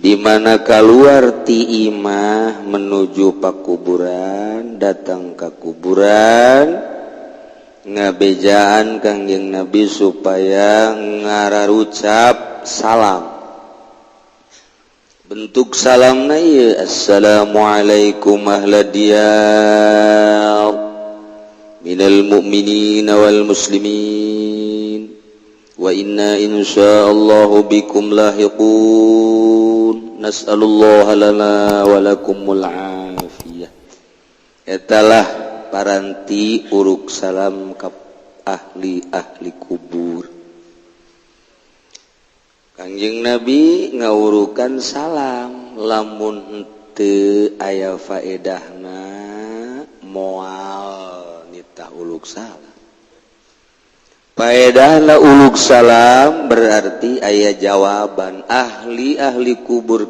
Di mana keluar ti imah menuju pakuburan, datang ke kuburan, ngabejaan Kangjeng Nabi supaya ngararucap salam. Bentuk salam na ieu, "Assalamualaikum ahla diyar minal mu'minina wal muslimin wa inna insyaallahu bikum lahiqun, nas'alullaha lana wa lakumul afiyah." Etalah paranti uruk salam ka ahli-ahli kubur. Kangjeng Nabi ngawurukan salam, lamun henteu aya faedahna moal nitah uluk salam. Faedahna uluk salam berarti aya jawaban ahli-ahli kubur.